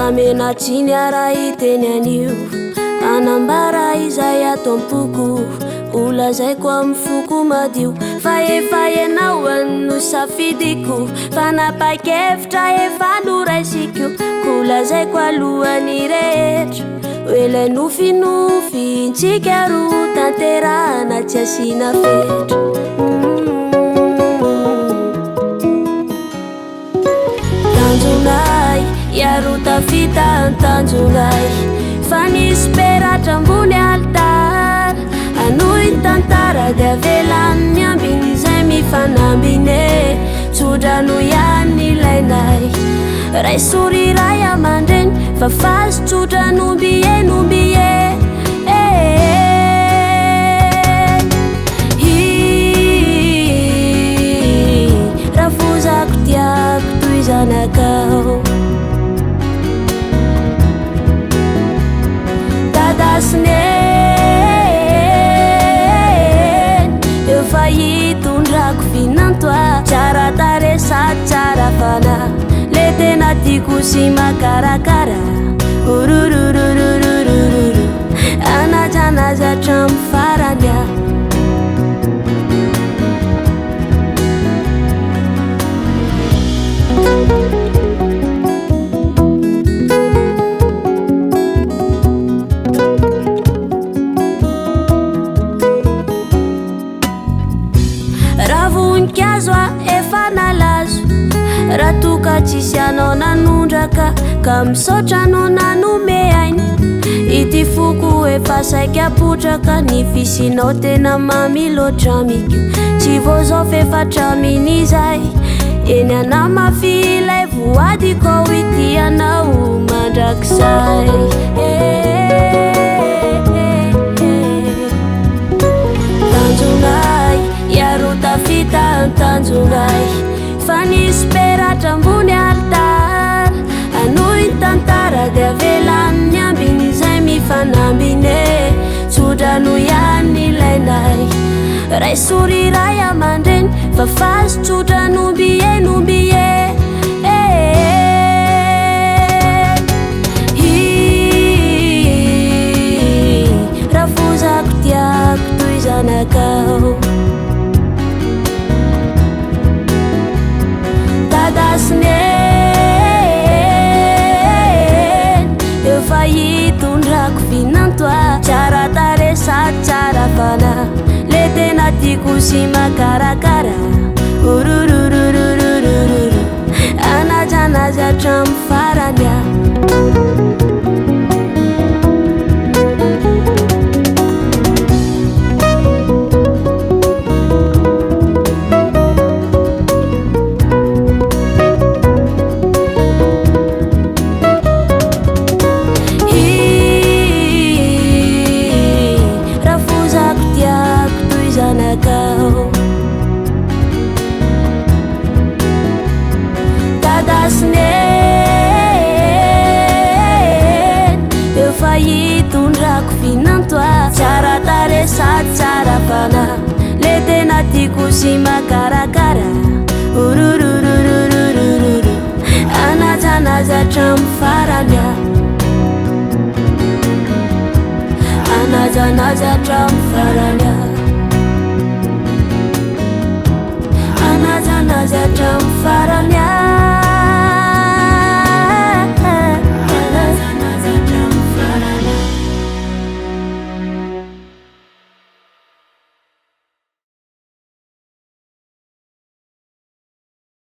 Aza menatsiny ara hiteny anio, anambara izay ato am-poko, ho lazaiko amin'ny foko madio fa efa ianao no safidiko, fanapa-kevitra efa noraisiko, ko lazaiko alohan'ny rehetra hoe ilay nofinofintsika roa tanterahana tsy asiana fetra. Tanjonay, hiaro tafita ny tanjonay, fa nisy peratra ambony alitara, hanohy ny tantara dia avelan'ny ambiny izay mifanambiny e, tso-drano ihany ilainay, raiso ry ray aman-dreny fa fazy tso-drano ombieny ombie e. Rafozako tiako toy zanakao, Dada sy Neny, eo fa hitondrako vinanto a, tsara tarehy sady tsara fanahy, le tena tiako sy makarakara, orororororororo, anajana azy hatramin'ny farany a. Raha voninkazo a efa nalazo, raha toa ka tsisy anao nanondraka, ka misaotra anao nanome aina, ity foko efa saika potraka, ny fisinao tena mamy loatra amiko, tsy vao zao f'efa hatramin'izay, eny anamafy ilay voadiko ao ity anao mandrakizay. Tanjonay, hiaro tafita ny tanjonay, fa nisy peratra ambony alitara, hanohy ny tantara dia avelan'ny ambiny izay mifanambiny e, tso-drano ihany ilainay, raiso ry ray aman-dreny fa fazy tso-drano ombieny ombie e. Rafozako tiako toy zanakao, Dada sy Neny, eo fa hitondrako vinanto a, tsara tarehy sady tsara fanahy, le tena tiako sy makarakara, orororororororo, anajana azy hatramin'ny farany a. Rafozako tiako toy zanakao, Dada sy Neny, eo fa hitondrako vinanto a, tsara tarehy sady tsara fanahy, le tena tiako sy makarakara, orororororororo, anajana azy hatramin'ny farany a, anajana azy hatramin'ny farany a, anajana azy hatramin'ny